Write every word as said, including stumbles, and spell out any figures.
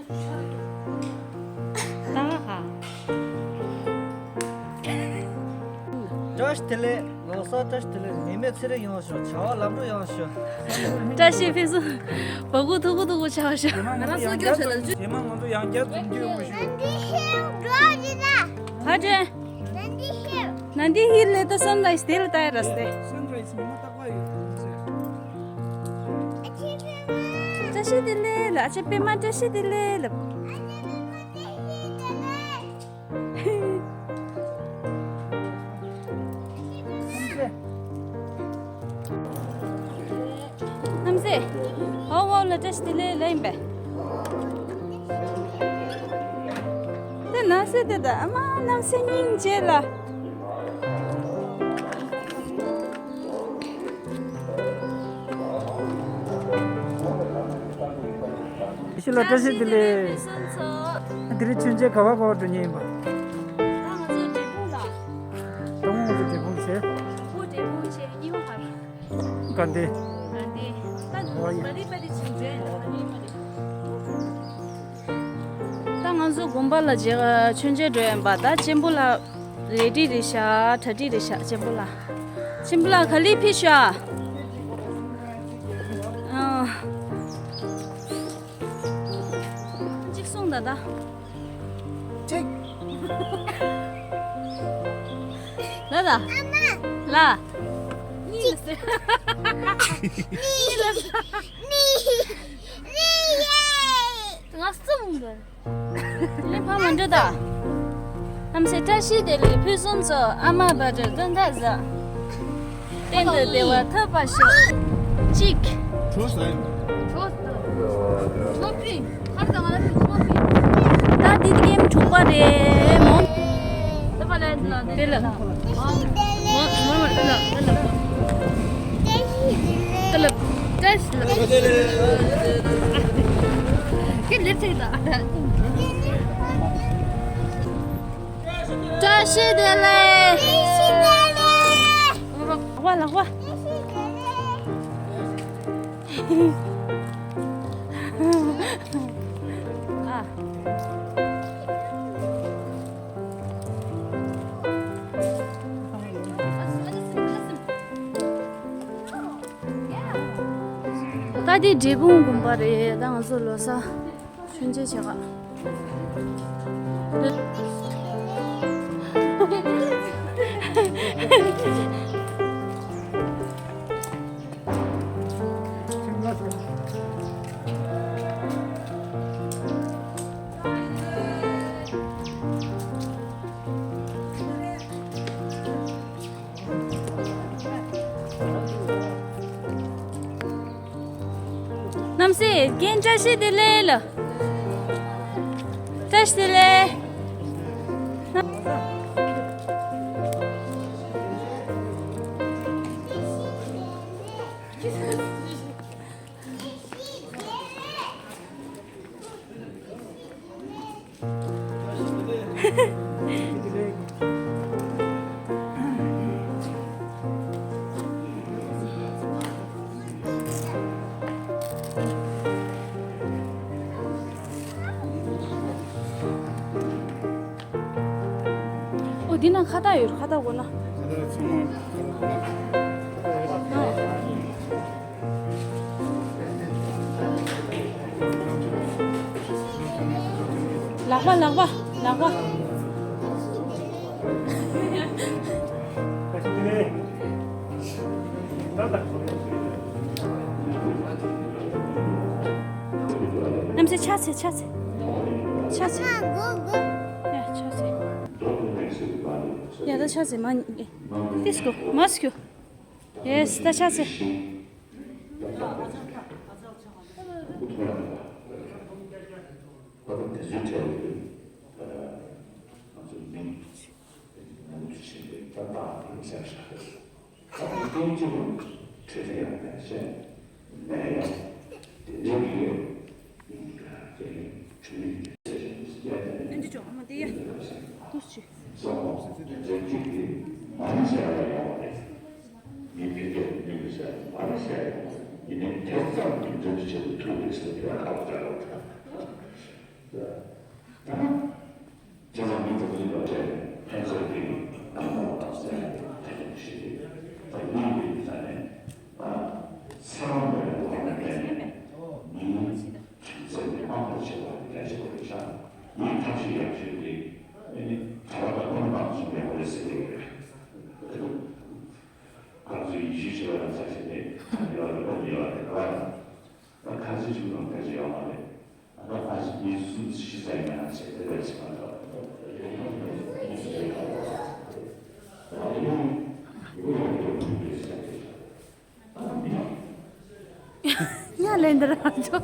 ད་ག་ཧ། བཀྲ་ཤིས་བདེ་ལེགས། ལོ་གསར་བཀྲ་ཤིས་བདེ་ལེགས། ནད་མེད་ཚེ་རིང་ཡོང་ཤོག་བྱ་བ་ལམ་འགྲོ་ཡོང་ཤོག་བཀྲ་ཤིས་ཕུན་སུམ། བ་གུ་ཐུག་གུ་ཐུག་གུ་ཆགས་ཤོག་རྒྱ་མ་ང་ཚོ་ཡང་བསྐྱར་འཛོམས་རྒྱུ་ཡོང་ཤོག་ག་དྲན། ནན་ཏི་ཧིལ་ལ་ད་སན་རའི་སི་དེ་ལ་ལྟ་ཡ་ར་སྟེ། སན་རའི་སི་ཉི་མ་རྟག་པར་ཡོད་དུས་ཟེར། བཀྲ་ཤིས་བདེ་ལེགས་ལ་ཨ་ཅེ་པད་མ་བཀྲ་ཤིས་བདེ་ལེགས་ལ། རྣམ་སྲས། ཧོ་ཧོ་ལ་བཀྲ་ཤིས་བདེ་ལེགས་ལ་ཡིན་པས། དེ་རྣམ་སྲས་དེ་དང་ཨ་མ་རྣམ་སྲས་སྙིང་རྗེ་ལ། ཡེ་ཤེས་ལ་བཀྲ་ཤིས་བདེ་ལེགས། དེ་རིང་མཆོད་མཇལ་ག་བ་ག་བ་འགྲོ་མཁན་ཡིན་པ། ད་ང་ཚོ་འབྲས་སྤུངས་ལ། ད་ང་ཚོ་འབྲས་སྤུངས་བྱས། ཕུ་འབྲས་སྤུངས་བྱས་གཉིས་པ་ཧར། དགའ་ལྡན། དགའ་ལྡན། ད་ཨོ་ཡ། མ་རི་པ་རི་ཆིང་འདྲེན་ལ་ཨ་ནི་མ་རི། ད་ང་ཚོ་དགོན་པ་ལ་མཇལ་མཆོད་མཇལ་འགྲོ་ཡིན་པ། ད་གཅེན་པོ་ལགས་རེ་ཌི་རེད་ཤག་གྲ་སྒྲིག་རེད་ཤག་གཅེན་པོ་ལགས། གཅེན་པོ་ལགས་ག་ལེར་ཕེབས་ཤག་ཨ། གཅིག་གསུངས་ད་ད། གཅིག་ལ་ད། ལ། གཉིས་ལ་ཟེར། གཉིས་ལ་ཟེར། ང་གསུངས་ད། ལེ་ཕ་མ་འདྲ་ད། རྣམ་སྲས་བཀྲ་ཤིས་བདེ་ལེགས་ཕུན་སུམ་ཚོགས། ཨ་མ་བག་དྲོ་དོན་དག་བཟང་། གཏན་དུ་བདེ་བ་ཐོབ་པར་ཤོག་གཅིག་ད་འདི་ཀེམ་དྲུག་པ་རེད་མོ། དེ་ལ། བཀྲ་ཤིས་བདེ་ལེགས། ལག་པ་ལག་པ། ཨ། ད་འདི་འབྲས་སྤུངས་དགོན་པ་རེད། ད་ང་ཚོ་ལོ་གསར་མཆོད་མཇལ་བྱེད་ག་རྣམ་སྲས་རྒན་བཀྲ་ཤིས་བདེ་ལེགས་ལ། བཀྲ་ཤིས་བདེ་ལེགས། ཨོ་འདི་ན་ཁ་བཏགས་ཡོད། ཁ་བཏགས་དགོས་ན། ལག་པ་ལག་པ་ལག་པ། རྣམ་སྲས་ཕྱག་འཚལ་ཕྱག་འཚལ། ཕྱག་འཚལ། ཡ་ཕྱག་འཚལ། ཡ་ད་ཕྱག་འཚལ་མ། ཏིས་ཀོ་མ་སྐྱོ། ཡེས་ད་ཕྱག་འཚལ། ད་ཁྱེད་རང་མི་དྲུག་ཅུ་ལ་སྤྲད་ནས་ཕན་ཚུན་གྱི་གདམ་ག་དང་ཟེར་ནས་ཐད་གཏོང་ཞུས་ཏེ། ད་གཉིས་པའི་ས་ནས་ད་ཚེ་རང་བའི་ལོ་ནས་བསྟན་ནས་མིའི་ཁྱིམ་མཚེས་ནས་དབང་དུ་བྱེད་པ་གལ་ཆེ་བ་རེད་ཤག་མིའི་ཐབས་ཤེས་ཡག་ཤོས་དེ་ཨ་ནི་གྲྭ་པ་དང་སྤུན་མང་གསུམ་ཡོང་བ་རེད་ཟེར་གྱི་ཡོད་རེད། ཁོང་ཚོས་ཡིད་ཆེས་བྱེད་པ་དང་ཆ་ཤས་དེ་ད་ཉེ་བ་རེད། ཁོ་ཉེ་བ་རེད། ག་བ་རེད། ད་ཁ་ཆེ་ཆུང་དང་ཕལ་ཆེར་ཡོད་མ་རེད། ད་ཕ་ཞིག་གཉིས་གསུམ་ཤི་ས་ཡིན་ན་ཆེ་དེ་འདྲ་ཞིག་མ་གཏོགས། ཡ་ལན་འདི་རང་ཆོག